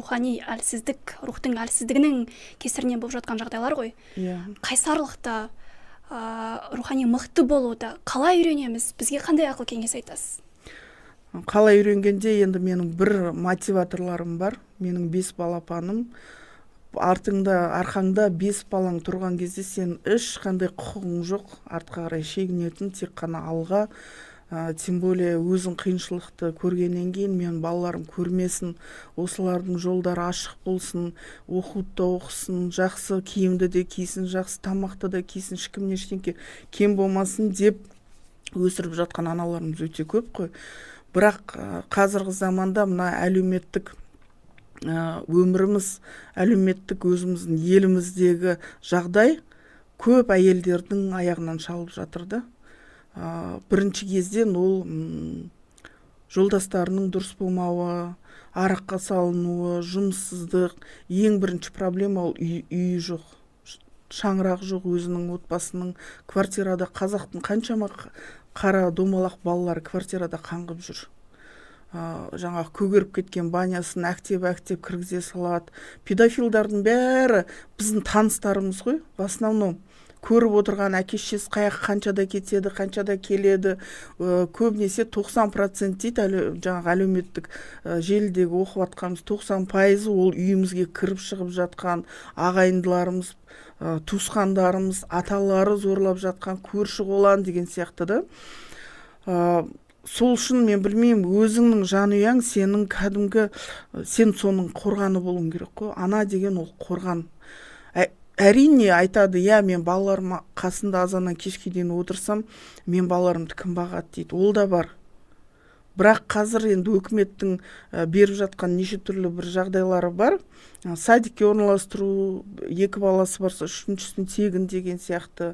Рухани әлсіздік, рухтың әлсіздігінің кесірінен болып жатқан жағдайлар ғой. Иә. Қайсарлықты, рухани мықты болуды қалай үйренеміз? Бізге қандай ақыл кеңес айтасыз? Қалай үйренгенде, енді менің бір мотиваторларым бар. Менің бес балапаным. Артыңда, арқаңда бес балаң тұрған кезде сен ешқандай құқығың жоқ артқа қарай шегінетін, тек қана алға. Тем более өзің қиыншылықты көргеннен кейін, мен балаларым көрмесін, осылардың жолдары ашық болсын, оқуды да оқысын, жақсы киімді де кисін, жақсы тамақты да кисін, ешкімнен ештеңке кем болмасын деп өсіріп жатқан аналарымыз өте көп қой. Бірақ қазіргі заманда мына әлеуметтік өміріміз, әлеуметтік өзіміздің еліміздегі жағдай көп әйелдердің аяғынан шалып жатыр да. Бірінші кезден ол жолдастарының дұрыс болмауы, араққа салынуы, жұмыссыздық. Ең бірінші проблема ол үй, үйі жоқ, шаңырақ жоқ өзінің отбасының, квартирада. Қазақтың қаншама қара домалақ балалары квартирада қаңғып жүр. Жаңағы көгеріп кеткен банясын әктеп әктеп кіргізе салады. Педофилдардың бәрі біздің таныстарымыз ғой в основном. Көріп отырған, әке шешесі қай қаншада кетеді, қаншада келеді. Көбінесе 90% дейді әлі, жаңағы әлеуметтік желідегі оқып жатқанымыз, 90%-ы ол үйімізге кіріп шығып жатқан ағайындыларымыз, туысқандарымыз, аталары зорлап жатқан, көрші қолан деген сияқты да. Сол үшін мен білмеймін, өзіңнің жанұяң сенің кәдімгі, сен соның қорғаны болуың керек қой. Ана деген ол қорған. Әрине айтады, иә, мен балаларым қасында азаннан кешке дейін отырсам, мен балаларымды кім бағады дейді. Ол да бар. Бірақ қазір енді өкіметтің беріп жатқан неше түрлі бір жағдайлары бар. Садикке орналастыру, екі баласы барса, үшіншісін тегін деген сияқты,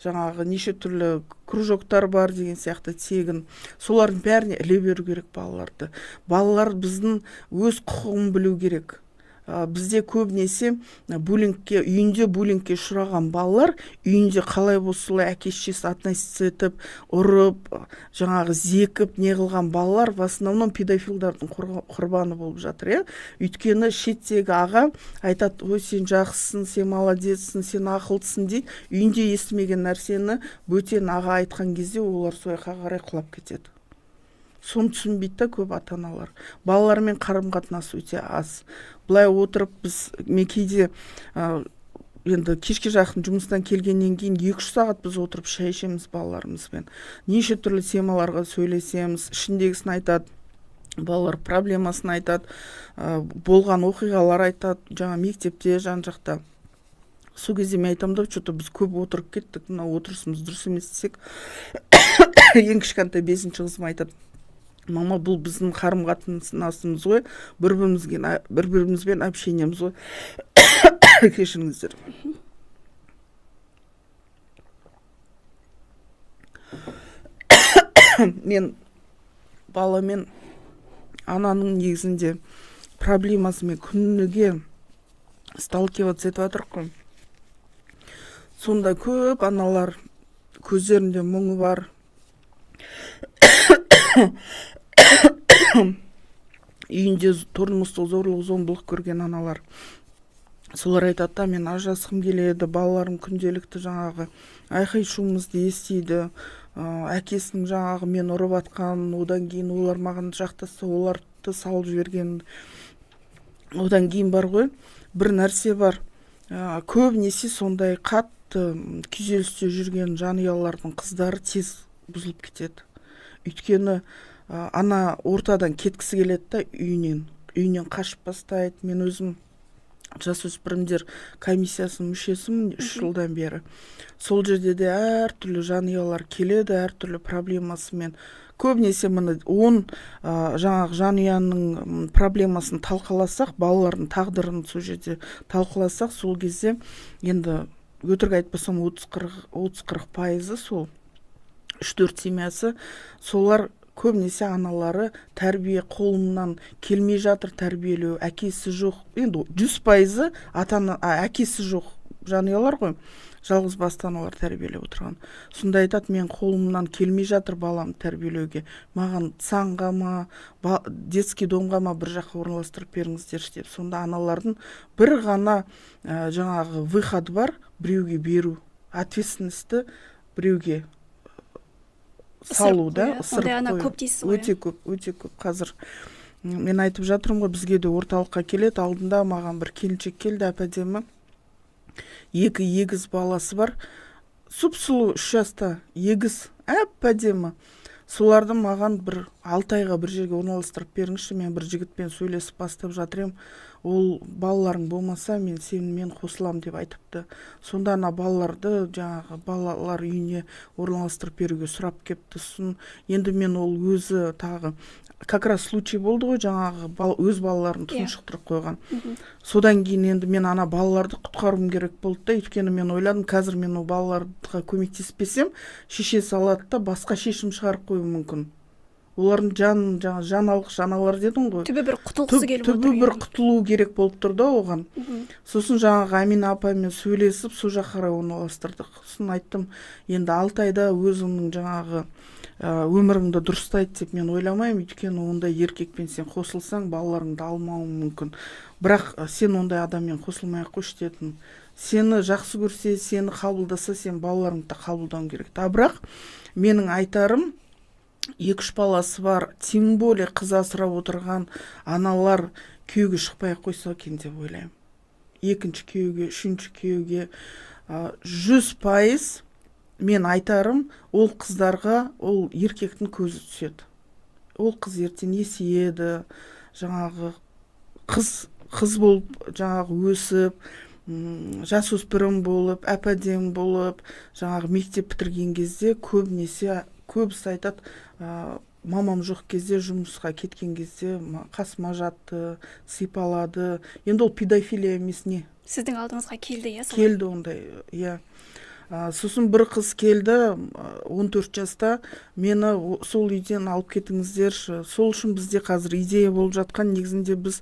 жаңағы неше түрлі кружоктар бар деген сияқты тегін. Солардың бәріне іле беру керек балаларды. Балалар біздің өз құқығын білу керек. Бізде көбінесе буллингке, үйінде буллингке ұшыраған балалар үйінде қалай болса солай әке шешесі относиться етіп, ұрып, жаңағы зекіп не қылған балалар в основном педофилдардың құрбаны болып жатыр, иә. Өйткені шеттегі аға айтады: «Ой, сен жақсысың, сен молодецсің, сен ақылдысың», – дейді. Үйінде естімеген нәрсені бөтен аға айтқан кезде олар сол жаққа қарай құлап кетеді. Соны түсінбейді да көп ата аналар. Балалармен қарым қатынас өте аз. Былай отырып біз, мен кейде енді кешке жақын жұмыстан келгеннен кейін 2-3 сағат біз отырып шай ішеміз балаларымызбен, неше түрлі темаларға сөйлесеміз. Ішіндегісін айтады балалар, проблемасын айтады, болған оқиғалар айтады жаңа мектепте, жан жақта. Сол кезде мен айтамын да: «Че-то біз көп отырып кеттік, мына отырысымыз дұрыс емес», – десек, ең кішкентай бесінші қызым айтады: «Мама, бұл біздің қарым қатынасымыз ғой, бір бірімізге, бір бірімізбен общениеміз ғой». Кешіріңіздер. Мен бала мен ананың негізінде проблемасымен күніге сталкиваться етіп жатырмық қой. Сонда көп аналар көздерінде мұңы бар, үйінде тұрмыстық зорлық зомбылық көрген аналар. Солар айтады да: «Мен ажырасқым келеді, балаларым күнделікті жаңағы айқай шуымызды естиді, әкесінің жаңағы мен ұрып жатқанын, одан кейін олар маған жақтаса, оларды салып жіберген». Одан кейін бар ғой, бір нәрсе бар. Көбінесе сондай қатты күйзелісте жүрген жанұялардың қыздары тез бұзылып кетеді. Өйткені ана ортадан кеткісі келеді да, үйінен қашып бастайды. Мен өзім жасөспірімдер комиссиясының мүшесімін 3 жылдан бері. Сол жерде де әртүрлі жанұялар келеді әртүрлі проблемасымен. Көбінесе міне 10 жаңағы жанұяның проблемасын талқыласақ, балалардың тағдырын сол жерде талқыласақ, сол кезде енді өтірік айтпасам, 30-40%-ы сол үш төрт семьясы, солар көбінесе аналары тәрбие қолынан келмей жатыр тәрбиелеу, әкесі жоқ. Енді 100%-ы ата ана, әкесі жоқ жанұялар ғой, жалғыз басты аналар тәрбиелеп отырған. Сонда айтады: «Мен қолымнан келмей жатыр баламды тәрбиелеуге, маған ЦАН-ға ма, детский домға ма, бір жаққа орналастырып беріңіздерші», – деп. Сонда аналардың бір ғана жаңағы выходы бар: біреуге беру, ответственностьті біреуге салу да. Ысырып. Ондай ана көп дейсіз ғой? Өте көп, өте көп. Қазір мен айтып жатырмын ғой, бізге де орталыққа келеді. Алдында маған бір келіншек келді, әп әдемі екі егіз баласы бар, сұп сұлу, 3 жаста егіз, әп әдемі. Соларды маған бір 6 айға бір жерге орналастырып беріңізші, мен бір жігітпен сөйлесіп бастап жатыр едім, ол балаларың болмаса, мен сенімен қосыламын деп айтыпты. Сонда ана балаларды жаңағы балалар үйіне орналастырып беруге сұрап кепті. Сосын енді мен, ол өзі тағы как раз случай болды ғой, жаңағы өз балаларын тұншықтырып қойған. Содан кейін енді мен ана балаларды құтқаруым керек болды да, өйткені мен ойладым: қазір мен ол балаларға көмектеспесем, шешесі алады да, басқа шешім шығарып қоюы мүмкін. Олардың жанын, жаңа жан алғыш аналар дедің ғой. Түбі бір құтылғысы келіп отыр. Түбі бір құтылу керек болып тұр да оған. Сосын жаңағы Әмина апаймен сөйлесіп, сол жаққа қарай орналастырдық. Сосын айттым: енді 6 айда өзіңнің жаңағы өміріңді дұрыстайды деп мен ойламаймын, өйткені ондай еркекпен сен қосылсаң, балаларыңды алмауың мүмкін. Бірақ сен ондай адаммен қосылмай ақ қойшы дедім. Сені жақсы көрсе, сені қабылдаса, сен балаларыңды да қабылдауың керек. А бірақ менің айтарым: екі үш баласы бар, тем более қыз асырап отырған аналар күйеуге шықпай ақ қойса екен деп ойлаймын. Екінші күйеуге, үшінші күйеуге. 100% мен айтарым, ол қыздарға ол еркектің көзі түседі. Ол қыз ертең есейеді, жаңағы қыз қыз болып, жаңағы өсіп, жасөспірім болып, әп әдемі болып, жаңағы мектеп бітірген кезде көбінесе көбісі айтады: «Мамам жоқ кезде, жұмысқа кеткен кезде қасыма жатты, сипалады». Енді ол педофилия емес не? Сіздің алдыңызға келді, иә, солай? Келді ондай, иә. Сосын бір қыз келді, 14 жаста: «Мені сол үйден алып кетіңіздерші». Сол үшін бізде қазір идея болып жатқан, негізінде біз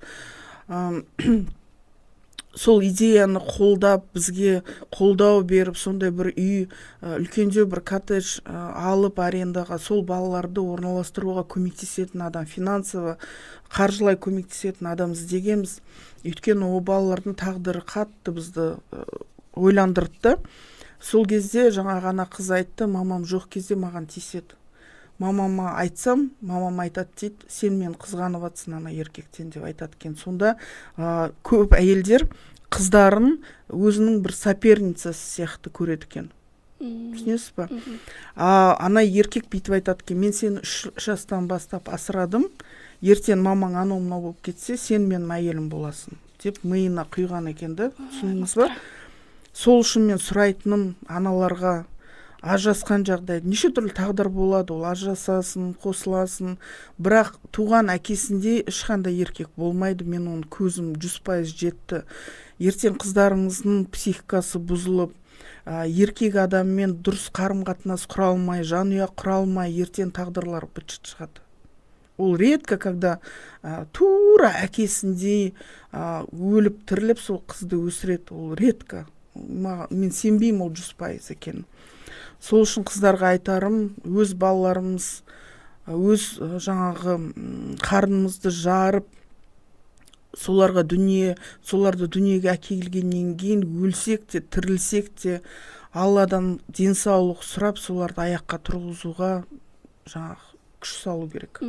сол идеяны қолдап, бізге қолдау беріп, сондай бір үй, үлкендеу бір коттедж алып арендаға, сол балаларды орналастыруға көмектесетін адам, финансово, қаржылай көмектесетін адам іздегенбіз. Өйткені ол балалардың тағдыры қатты бізді ойландырды да. Сол кезде жаңағы ана қыз айтты: «Мамам жоқ кезде маған тиіседі, мамама айтсам, мамам айтады дейді, сен мені қызғанып жатсың ана еркектен», – деп айтады екен. Сонда көп әйелдер қыздарын өзінің бір соперницасы сияқты көреді екен. Түсінесіз ба? А ана еркек бүйтіп айтады екен: «Мен сені 3 жастан бастап асырадым, ертең мамаң анау мынау болып кетсе, сен менің әйелім боласың», – деп миына құйған екен да. Түсіндіңіз ба? Сол үшін мен сұрайтыным аналарға: ажырасқан жағдай, неше түрлі тағдыр болады, ол ажырасасың, қосыласың, бірақ туған әкесінде ешқандай еркек болмайды. Мен оны көзім 100% жетті. Ертең қыздарыңыздың психикасы бұзылып, еркек адаммен дұрыс қарым қатынас құра алмай, жанұя құра алмай, ертең тағдырлары быт шыт шығады. Ол редко когда тура әкесіндей өліп тіріліп сол қызды өсіреді. Ол редко. Мен сенбеймін ол 100% екенін. Сол үшін қыздарға айтарым: өз балаларымыз, өз жаңағы қарнымызды жарып, соларға дүние, соларды дүниеге әкелгеннен кейін, өлсек те, тірілсек те, Алладан денсаулық сұрап, соларды аяққа тұрғызуға жаңағы күш салу керек.